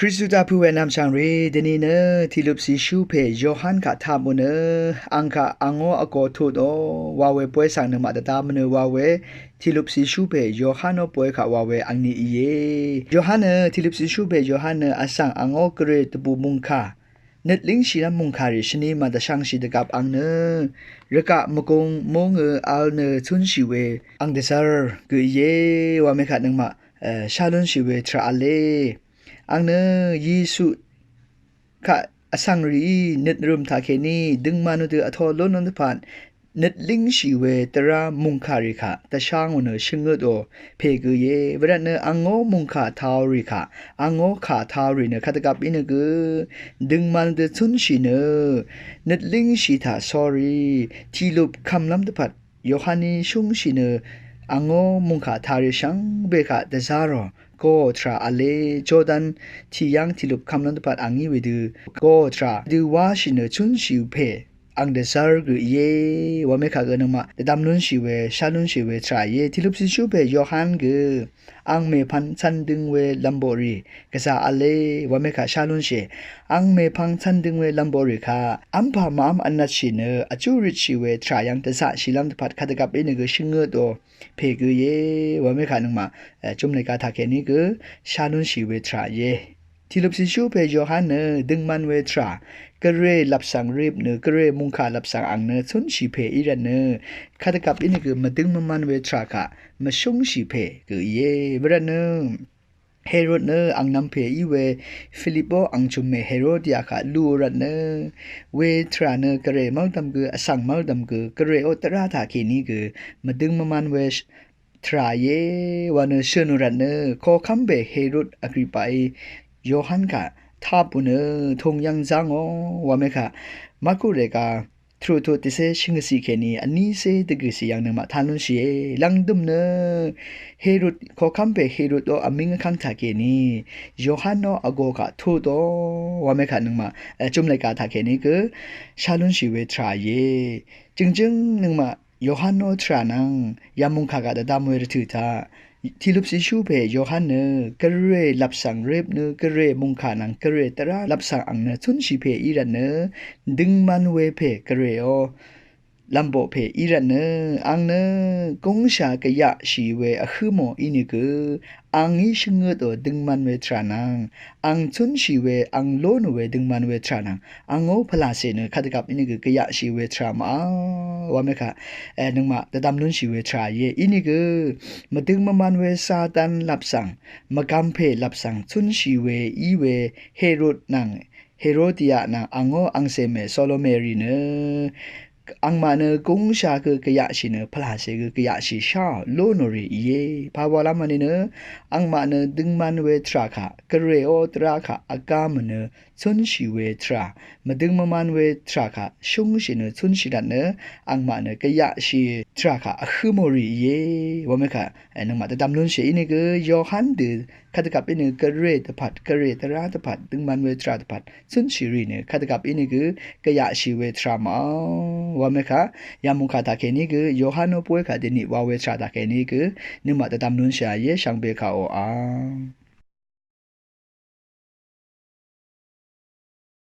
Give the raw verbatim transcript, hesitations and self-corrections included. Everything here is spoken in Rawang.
Kristu taq pø̄ we nvmshv̀ng rì dvni nø tìlupsì shú pè Yohan kaq taq mù nø ang kaq angó vgō tut ò wa we bóy svng nøngmaq dvdvm nø wa we tìlupsì shú pè Yohan ò bóy kaq wa we angni íe. Yohan nø tìlupsì shú pè Yohan nø vsv̀ng angó gvray dvbù mùngkà nøt língshìlv́m mùngkàrì shvni màdvshvngshì dvgvp ang nø rvgaq mvgung mungø vl nø cúnshì we ang dvzv́r gø íe. Wa mekaq nøngmaq shá lúnshì we tvrà v̄le. Ang nø Yesu kaq vsv̀ng rìí nøt rø̀m taqkèní døngman dø vtō lónlón dvpvt nøt língshì we dvrá mùngkàrì kaq dvshá ngò nø shvngøt ò pè gø íe. Wervtnø angó mùngkà tau rì kaq angó kà tau rì nø kvdvgvp í nø gø døngman dø cúnshì nø nøt língshì taq sórí tìlup kv̀mlv́m dvpvt Yohaní shúngshì nø angó mùngkà tari shvngbe kaq dvzá rò gó tvrà v̄le. Jordan tìyv́ng tìlup kv̀mlv́m dvpvt angí wedø gó tvrà dø wáshì nø cúnshì pè ang dvzv́r gø íe. Wa mekaq gø nøngmaq dvdvm lúnshì we shá lúnshì we tvrà íe. Tìlupsì shú pè Yohan gø ang mèpvng cv̄n døng we lv̀mboqrì gvzà v̄le. Wa mekaq shá lúnshì ang mèpvng cv̄n døng we lv̀mboqrì kaq v́mpà màv́m vnvtshì nø vjú røtshì we tvrà yv́ng dvzaqshìlv́m dvpvt kvdvgvp í nø gø shvngøt ò pè gø íe. Wa mekaq nøngmaq jumlèga taqkèní gø shá lúnshì we tvrà íe. Tìlupsì shú pè Yohan nø døngman we tvrà gvray lvpsv̀ng rip nø gvray mùngkà lvpsv̀ng ang nø cúnshì pè í rvtnø kvdvgvp í nø gø mvdøng mvman we tvrà kaq mvshúngshì pè gø íe. Wervtnø Herod nø angnv̄m pè í we Filip ò ang chùmmè Herodia kaq luò rvtnø we tvrà nø gvray mv́ldv̀m gø vsv̀ng mv́ldv̀m gø gvray ò dvrá taqkèní gø mvdøng mvman we tvrà íe. Wa nø shø̀n ò rvtnø koqkv́m pè Herod Agrippaí Yohan kaq taq bù nø tūng yv́ng zá ngò. Wa mekaq Marku règa tvrutut dvcé shvngøtciq kèní vnícé dvgø̀ciq yv́ng nøngmaq taq lúnshìe. Lv̀ngdø̀m nø Herod koqkv́m pè Herod ò vmíng vkv́ng taqkèní Yohan ò vgō kaq tut ò wa mekaq nøngmaq jumlèga taqkèní gø shá lúnshì we tvrà íe. Jø̀ngjǿng nøngmaq Yohan ò tvrà nvng yamùngkà kaq dvdvm we rvtø̀ taq tìlupsì shú pè Yohan nø gvray lvpsv̀ng rip nø gvray mùngkà nvng gvray dvrá lvpsv̀ng ang nø cúnshì pè í rvtnø døngman we pè gvray ò lv̀mboq pè í rvtnø ang nø gúngshà gvyaqshì we vhǿ mò í nø gø angí shvngøt ò døngman we tvrà nvng ang cúnshì we ang lónò we døngman we tvrà nvng angó pvlàcè nø kvdvgvp í nø gø gvyaqshì we tvrà màvl wa mekaq nøngmaq dvdvm lúnshì we tvrà íe. Í nø gø mvdøng mvman we Satan lvpsv̀ng mvgvm pè lvpsv̀ng cúnshì we í we Herod nvng Herodia nvng angó angcè mè Solome rì nø angmaq nø gúngshà gø gvyaqshì nø pvlàcè gø gvyaqshì sháò lónò rì íe. Pàwàlv́m vnì nø angmaq nø døngman we tvrà kaq gvray ò dvrá kaq vgá mø̀ nø cúnshì we tvrà mvdøng mvman we tvrà kaq shúngshì nø cúnshì rvtnø angmaq nø gvyaqshì tvrà kaq vhǿ mò rì íe. Wa mekaq nøngmaq dvdvm lúnshì í nø gø Yohan dø kvdvgvp í nø gvray dvpvt gvray dvrá dvpvt døngman we tvrà dvpvt cúnshì rì nø kvdvgvp í nø gø gvyaqshì we tvrà màvl wa mekaq yamùngkà taqkèní gø Yohan ò bóy kaq dvniq wa we tvrà taqkèní gø nøngmaq dvdvm lúnshì íe shvngbe kaq ò ang